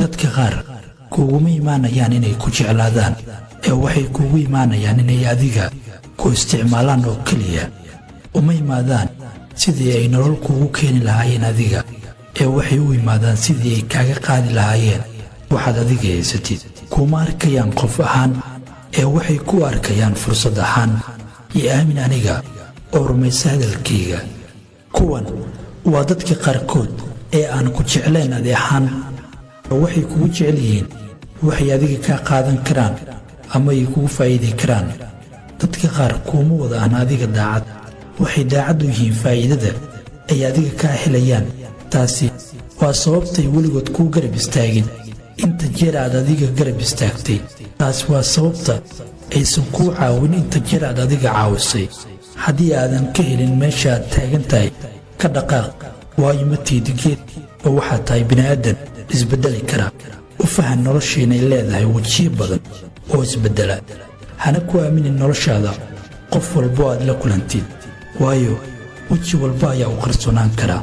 Dadka qaar kuuguma imaanayaan inay ku jeclaadaan, ee waxay kuugu imaanayaan inay adiga ku isticmaalaan oo keliya. Uma imaadaan sidii ay nolol kuugu keeni lahaayeen adiga, ee waxay u imaadaan sidii ay kaaga qaadi lahaayeen waxaad adiga haysatid. Kuma arkayaan qof ahaan, ee waxay ku arkayaan fursad ahaan. Iyo aamin aniga oo rumaysa hadalkayga, kuwan waa dadka qaarkood ee aan ku jeclayn adi ahaan. Waxay kugu jecel yihiin waxay adiga kaa qaadan karaan ama ay kugu faa'iidi karaan. Dadka qaar kuuma wada aan adiga daacad, waxay daacad u yihiin faa'iidada ay adiga kaa helayaan. Taasi waa sababtay weligood kuu garab istaagin inta jeer aad adiga garab istaagtay. Taasi waa sababta aysan kuu caawin inta jeer aad adiga caawisay. Haddii aadan ka helin meesha aad taagan tahay, ka dhaqaaq, waayo ma tiidi geed oo waxaad tahay bini'aadan isbeddeli kara. U fahan nolosha inay leedahay wejiyo badan oo isbeddela. Hana ku aaminin noloshaada qof walbo aad la kulantid, waayo weji walba ayaa u qarsoonaan karaa.